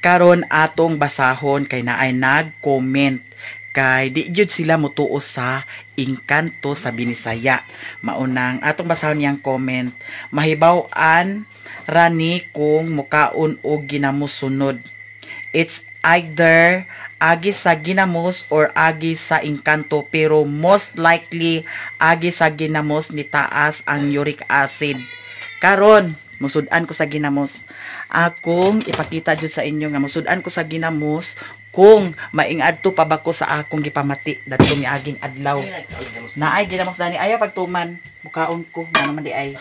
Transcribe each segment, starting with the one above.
Karon atong basahon kay naay nag-comment kay di jud sila motuo sa engkanto sa Binisaya. Maunang atong basahon niyang comment. Mahibaw-an rani kung mukaon og ginamos sunod. It's either agi sa ginamos or agi sa engkanto, pero most likely agi sa ginamos ni taas ang uric acid. Karon musud-an ko sa ginamos. Akong ipakita jud sa inyo nga musud-an ko sa ginamos kung maingadto pa ba ko sa akong gipamati dadto miaging adlaw. Naay ginamos dani, ayaw pagtuman, mukaon ko nga naman di ay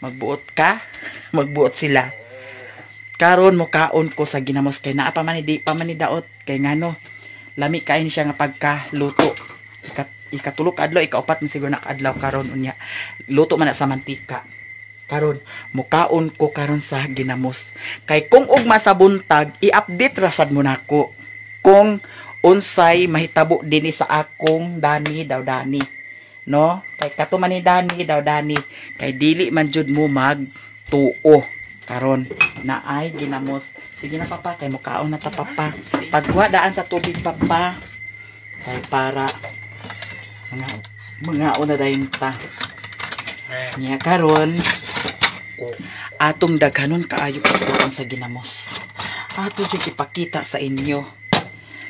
magbuot ka, magbuot sila. Karon mukaon ko sa ginamos kay naa pa man di pa man ni daot kay ngano lami kay ni siya nga pagkaluto. Ikatulo ka adlaw, ikaupat ni siguro na adlaw karon unya. Luto man na sa mantika. Karon mukaon ko karon sa ginamos. Kay kung ugma sa buntag i-update ra sad mo nako kung unsay mahitabo dinhi sa akong dani daw dani. No? Kay kato man ni dani daw dani kay dili man jud mo magtuo. Karon naay ginamos. Sige na papa kay mukaon na ta papa. Pagwa daan sa tubig papa kay para mga una dayon ta. Nya karon atong daghanon kaayo pagkaon sa ginamos. Ato jud ipakita sa inyo.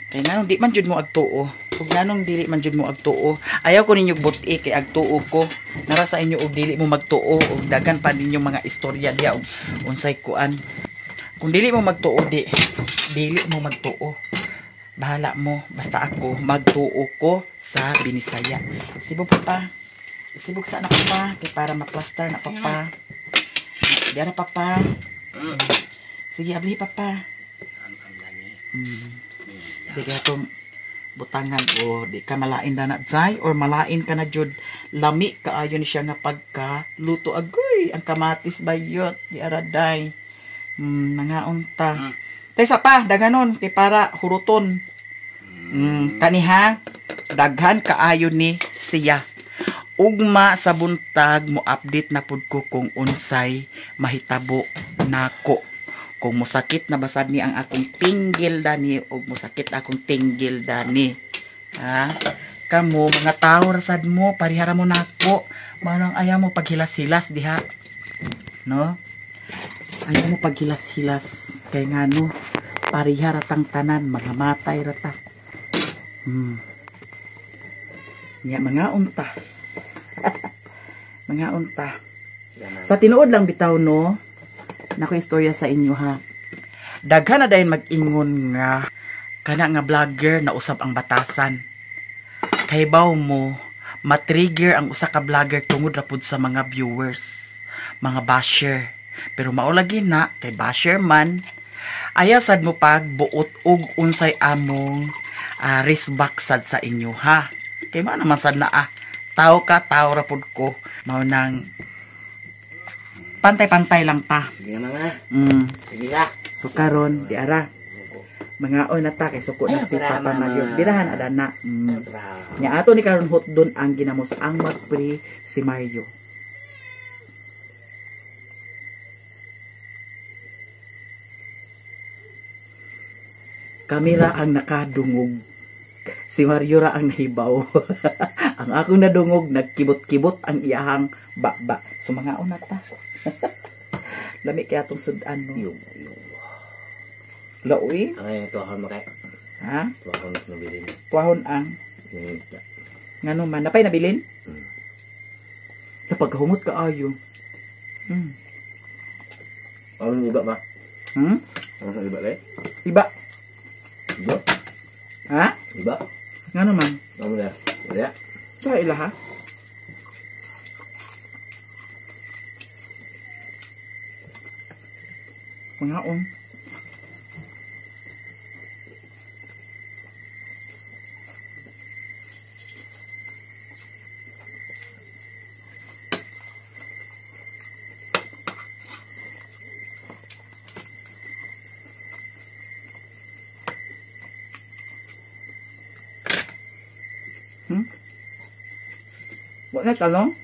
Kay nganong di man jud mo agtuo. Ug nganong dili man jud mo agtuo. Ayaw ko ninyo buti kay agtuo ko. Nara sa inyo og dili mo magtuo og daghan pa ninyong mga istorya diha og unsay kuan. Kung dili mo magtuo di dili mo magtuo. Bahala mo, basta ako magtuo ko sa Binisaya. Sibog papa. Sibog sa na papa kay para ma-plaster na papa. Diara papa. Sige abli papa. Di kaya itong butangan o di ka malain na na jay or malain ka na jud lami kaayo ni siya nga pagka luto agoy ang kamatis bayot di araday mga unta. Taysa pa daghanon kay para huruton. Kaniha daghan kaayo ni siya. Ugma sa buntag mo update na pud ko kung unsay mahitabo nako. Kung mosakit na basad ni ang akong tinggil dani og mosakit akong tinggil dani. Ha? Kamo mga tao rasad mo parihara mo nako. Manang ayaw mo paghilas-hilas diha. No? Ayaw mo paghilas-hilas kay ngano parihara tang tanan mga matay ra ta. Nya mga unta. Mga unta. Sa tinuod lang bitaw no. Nako istorya sa inyo ha. Daghan na dayon mag-ingon nga kana nga vlogger na usab ang batasan. Kay baw mo matrigger ang usa ka vlogger tungod ra pud sa mga viewers, mga basher. Pero mao lagi na kay basher man. Ayaw sad mo pagbuot og unsay among resback sad sa inyo ha. Kay mao naman sad na ah. Tao ka, tao ra pud ko. Mao nang pantay-pantay lang ta. Sige mama. Sige ka. So karon di ara. Mangaon na ta kay suko na si Papa Mario. Dirahan adana. Nya ato ni karon hotdon ang ginamos ang magpre si Mario. Kamera ang nakadungog. Si Mario ra ang nahibaw. Ang akong nadungog nagkibot-kibot ang iyahang baba. So mangaon na ta. Lami kaya itong sudan, no? Yung. Laoy? Ang tuwahon mo kay? Ha? Tuwahon ang nabilin. Tuwahon ang? Ngano man? Napay nabilin? Napagkahumot ka ayo. Ano iba ba? Hmm? Ano iba kay? Iba. Iba? Ha? Iba? Ngano man? Ano na? Wala? Kaya ila ha? Mga. Wa na talong?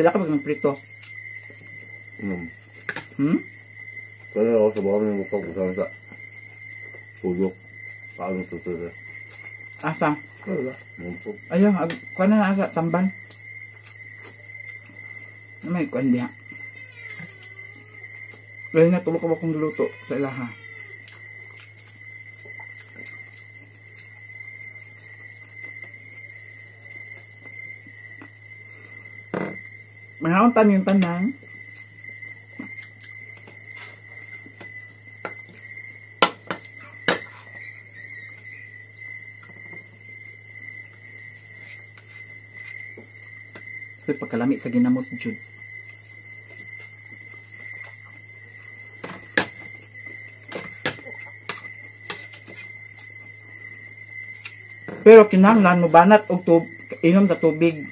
Pila ka pag nagprito? Hmm? Kaya ako sa bawang ng mukha ko sa tulok. Paano tutulog? Asa? Wala. Mumpok. Ayaw, kuha na asa, tamban. May kuha diha. Dahil natulog ka ba kung luto sa ilaha? Mga untan yung tanang. Kasi pagkalami sa ginamos, Jude. Pero kinahanglan mo banat og inom ta tubig.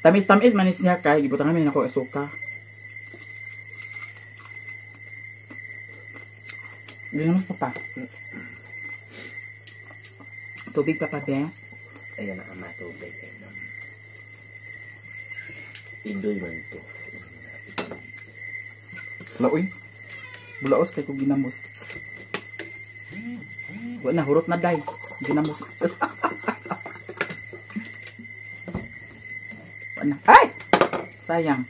Tamis-tamis manis niya kay gibutangan mi nako asuka. Ginamos pa pa. Tubig pa pa be. Ayan na ama tubig ay nam. Indoy man to. Laoy. Bulaos kay ko ginamos. Wa na hurot na day. Ginamos. Wa na. Ay! Sayang.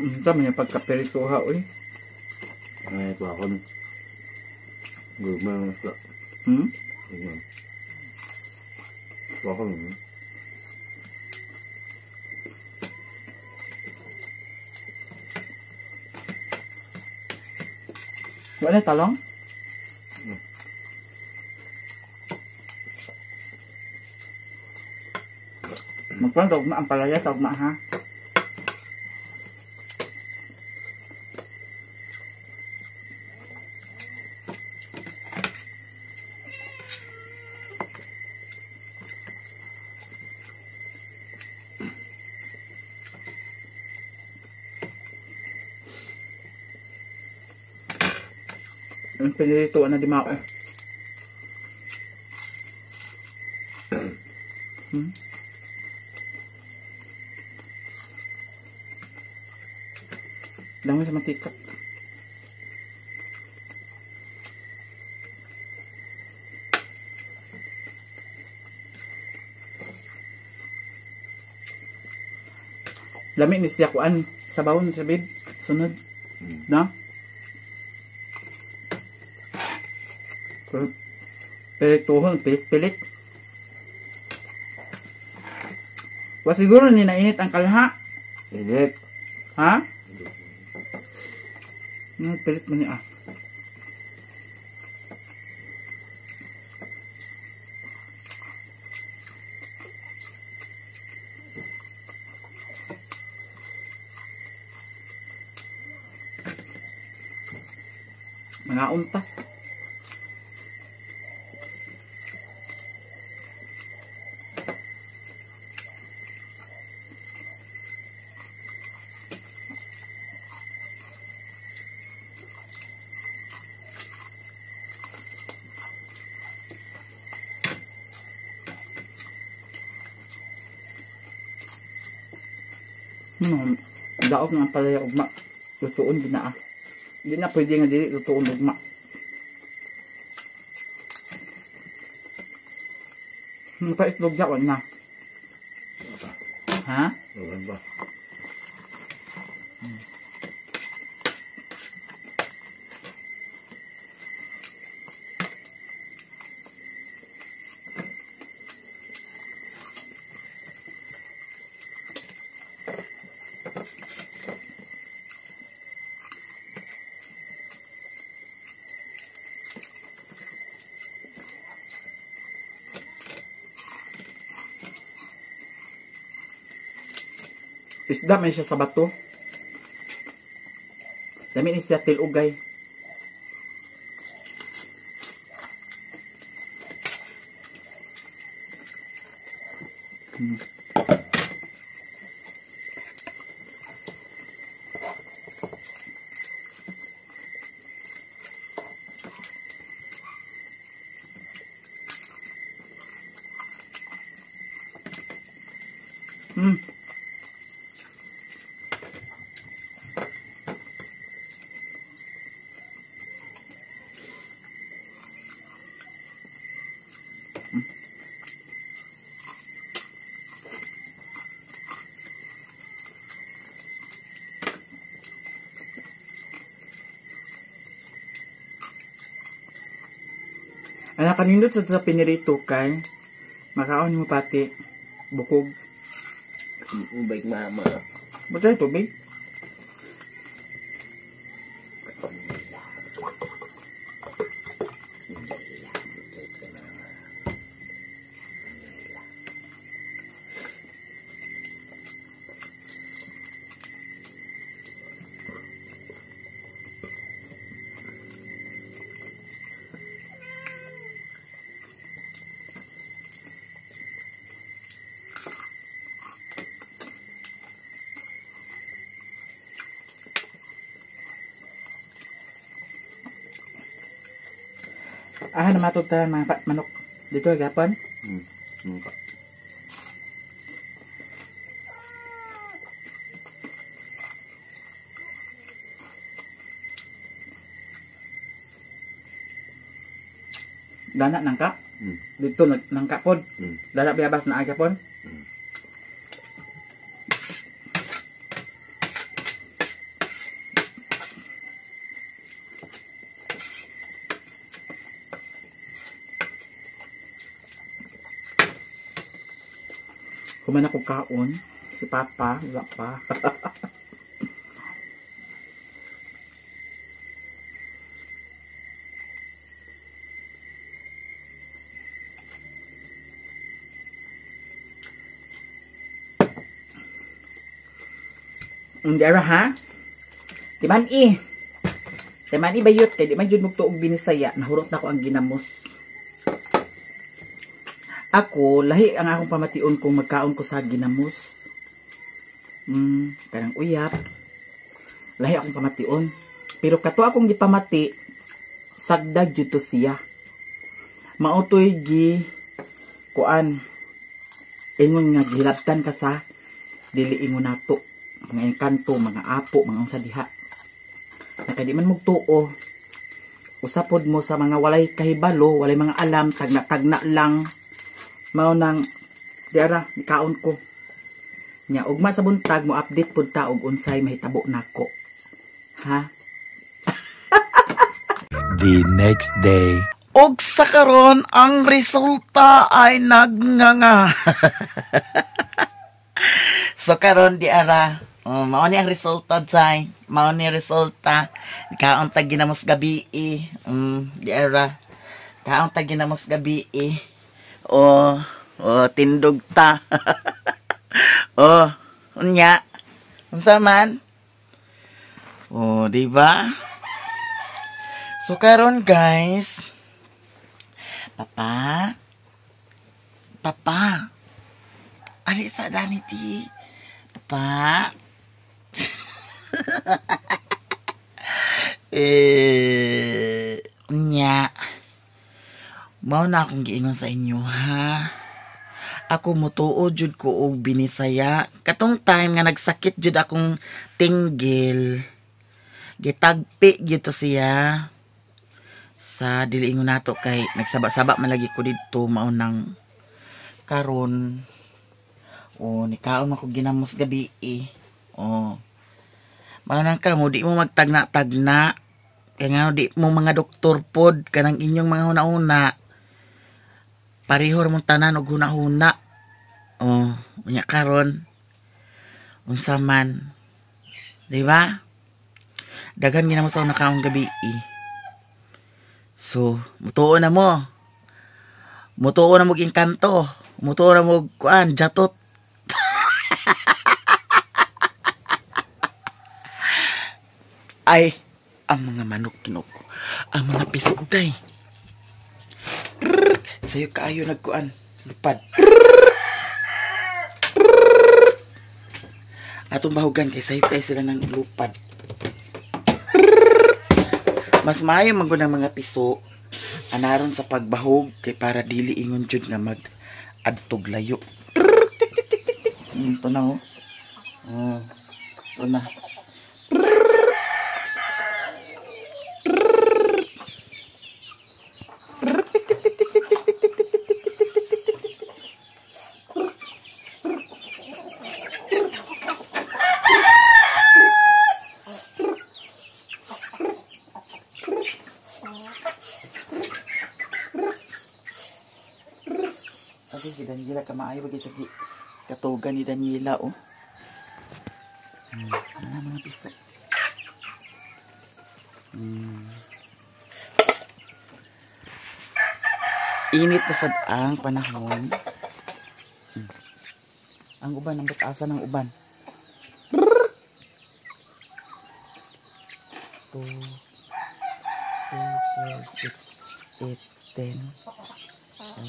Ito, may pagkaperituha, uy. Ay, ito ako. Gugma sa. Hmm? Gugma. Ito ako. Wala talong? Magpang tawag ang palaya, tawag ma, ha? Ang pinilituan na di mao. Dami sa mantika. Lami ni siya kuan sabaw ni siya babe. Sunod. Na? Pilituhon, pilit-pilit. Wa siguro ni nainit ang kalha. Init. Ha? Pilit mo niya. Mga unta. Daot nga palaya ugma. Lutuon din na ah. Hindi na pwede nga dili lutuon ugma. Nagpaitlog dyan na. Ha? Ba? Isda man siya sa bato. Dami ni siya tilugay. Anak, kanindot sa pinirito kay makaon mo pati bukog. Ubay mama. Buta tubig. Ah, namatog ta mga manok dito gapon. Dana nangka? Dito nangka pod. Dana biyabas na aga pod. Kuman ako kaon, si Papa, wala pa. Hindi ara ha? Di man i. Di man i bayot kay di man jud mugtuog binisaya, nahurot na ko ang ginamos. Ako, lahi ang akong pamation kung magkaon ko sa ginamos. Kanang uyap. Lahi akong pamation. Pero kato akong gipamati, sagdag jud to siya. Mautoy gi kuan ingon nga gihilabtan ka sa dili ingon nato. Mga engkanto, mga apo, mga unsa diha. Naka di man mugtuo, usapod mo sa mga walay kahibalo, walay mga alam, tagna-tagna lang. Mao nang di ara nikaon ko. Nya ugma sa buntag mo update pud ta og unsay mahitabo nako. Ha? The next day. Og sa karon ang resulta ay nagnganga. So karon di ara, mao ni ang resulta jay. Mao ni resulta. Kaon ta ginamos gabi. Di ara. Kaon ta ginamos gabi. Oh, oh, tindog ta. Oh, unya. Unsa man? Oh, di ba? So karon guys, Papa. Papa. Ali sa daniti. Papa. Unya. Mao na akong giingon sa inyo, ha? Ako mutuo jud ko og binisaya. Katong time nga nagsakit jud akong tinggil. Gitagpi jud to siya. Sa dili ingon nato kay nagsaba-saba man lagi ko didto mao nang karon. Oh, nikaon man ko ginamos gabi eh. Oh. Mao nang kamo di mo magtagna-tagna. Kay ngano di mo mga doktor pod kanang inyong mga huna-huna. Parehor mong tanan og huna-huna. Oh, unya karon unsa man. Di ba? Daghan ginamos sa nakaong gabi eh. So, mutuo na mo. Mutuo na mo engkanto. Mutuo na mo kuan, jatot. Ay, ang mga manok kinoko. Ang mga pisok day. Sayo kaayo nagkuan. Lupad. Atong bahugan kay sayo kay sila ng lupad. Mas maayo man gud ang mga piso anaron sa pagbahog kay para dili ingon jud nga mag adtog layo. Ito na oh. Ito na. Sabi si Daniela kamaayo bagay sa katugan ni Daniela oh. Ano mga piso. Init na sad ang panahon. Ang uban, ang batasan ng uban. 2, 2, 4, 6, 8, 10,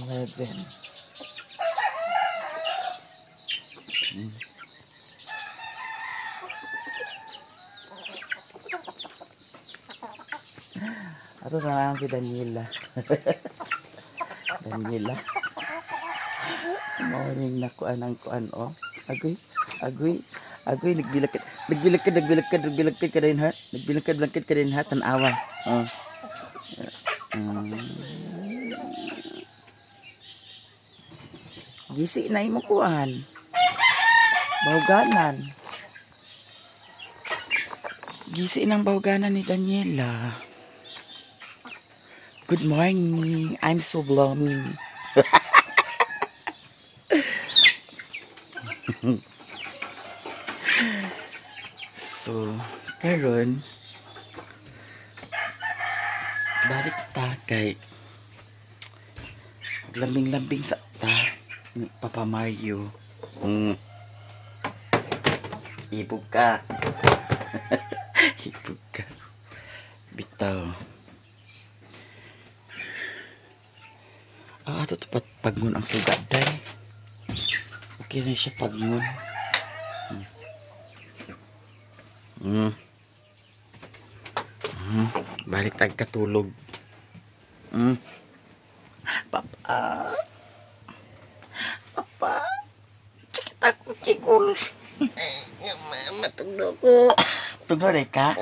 11. Ato na lang si Daniela. Daniela. Morning na kuan ang kuan oh. Agoy, agoy, agoy nagbilakad, nagbilakad, nagbilakad, nagbilakad ka din ha. Nagbilakad, bilakad ka din ha, tan-awa. Oh. Gisi na imo kuan. Bahuganan. Gisi ng bahuganan ni Daniela. Good morning. I'm so blooming. So, karon balik ta kay lambing-lambing sa ta ni Papa Mario. Ibog ka. Ibog ka. Bitaw. Ah, ato to pagngon ang suga day. Okay na siya pagngon. Balik tag katulog. Papa. Papa. Sakit ako kikul. Mama, tugno ko. Tugno rin ka?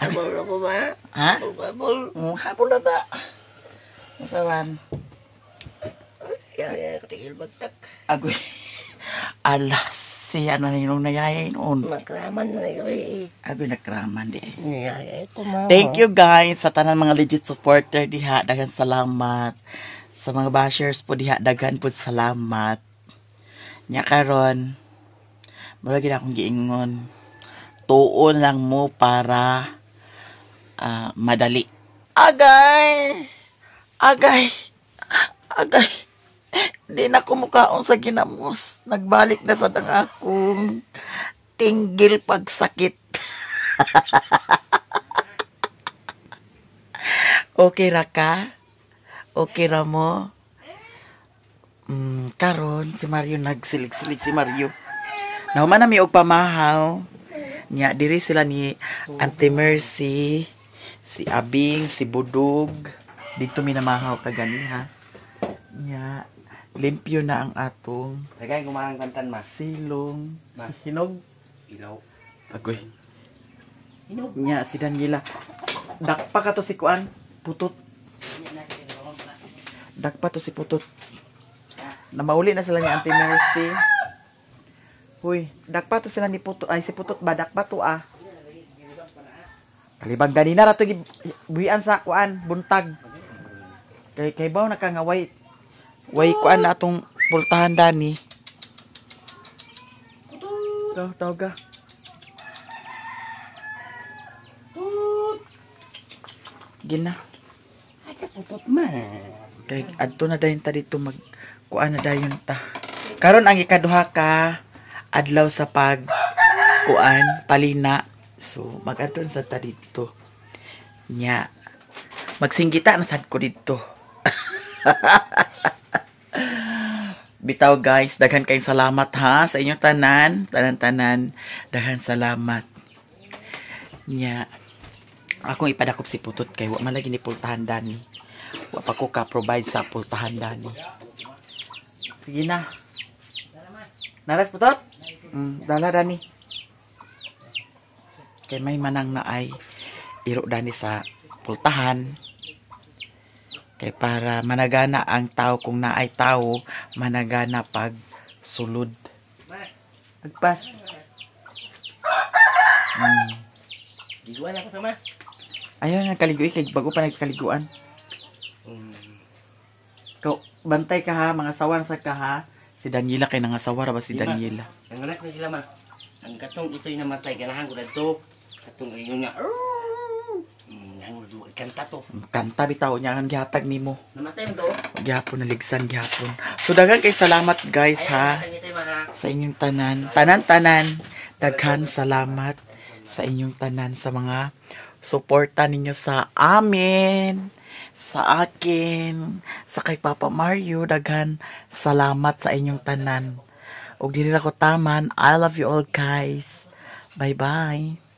Habol ako ba? Ha? Habol. Habol na ba? Usawan. Kaya katigil bagtak. Agoy. Alas, siya na ninong nayayay noon. Makraman na ikaw. Agoy, nakraman di. Niyayay ko, mama. Thank you guys sa tanan mga legit supporter diha. Daghan salamat. Sa mga bashers po diha, daghan po salamat. Nya karon, mura gid akong giingon. Tuon lang mo para madali. Agay! Agay! Agay! Di na ko mukaon sa ginamos. Nagbalik na sa dang akong tinggil pagsakit. Okay ra ka? Okay ra mo? Karon si Mario nagsilig-silig si Mario. Nahuman na mi og pamahaw. Nya diri sila ni Auntie Mercy, si Abing, si Budog. Dito mi namahaw kagani ha. Nya limpyo na ang atong Tagay gumaang kantan mas. Silong. Ma. Hinog. Ilaw. Agoy. Hinog. Nya si Daniela. Dakpa ka to si Kuan. Putot. Dakpa to si Putot. Namauli na sila ni Auntie Mercy. Huy, dakpa to sila ni Putot. Ay, si Putot ba? Dakpa to ah. Kalibang ganina ra to buhian sa kuan, buntag. Kay baw nakangaway. Way kuan na atong pultahan dani. Taw tawga. Tut. Gina. Ay, putot man. Kay adto na dayon ta dito mag kuan na dayon ta. Karon ang ikaduha ka adlaw sa pag kuan palina. So magadto sa ta didto. Nya. Magsinggita na sad ko didto. Bitaw guys, daghan kayong salamat ha sa inyong tanan, tanan-tanan. Daghan salamat. Nya. Akong ipadakop si Putot kay wa man lagi ni pultahan dani. Wa pa ko ka provide sa pultahan dani. Sige na. Naras Putot? Dala dani. Kay may manang na ay iro dani sa pultahan. Kay para managana ang tao kung naay tao, managana pag sulod. Agpas. Liguan ako sama. Ayaw nga kaligoy kay bago pa nagkaliguan. Ikaw, bantay ka ha, mga sawan sa ka ha. Si Daniela kay nangasawa ra ba si Di ba? Daniela? Nanganak na sila ma. Ang katong ito'y namatay, ganahan ko dadto. Katong ingon nga. Ang kanta to. Kanta bitaw niya ang gihatag nimo. Namatay mo to. Gihapon naligsan gihapon. So daghan kay salamat guys ha Ay, ito'y mga sa inyong tanan. Tanan-tanan. Daghan salamat sa inyong tanan sa mga suporta ninyo sa amin, sa akin, sa kay Papa Mario. Daghan salamat sa inyong tanan. Og diri ra ko taman. I love you all guys. Bye-bye.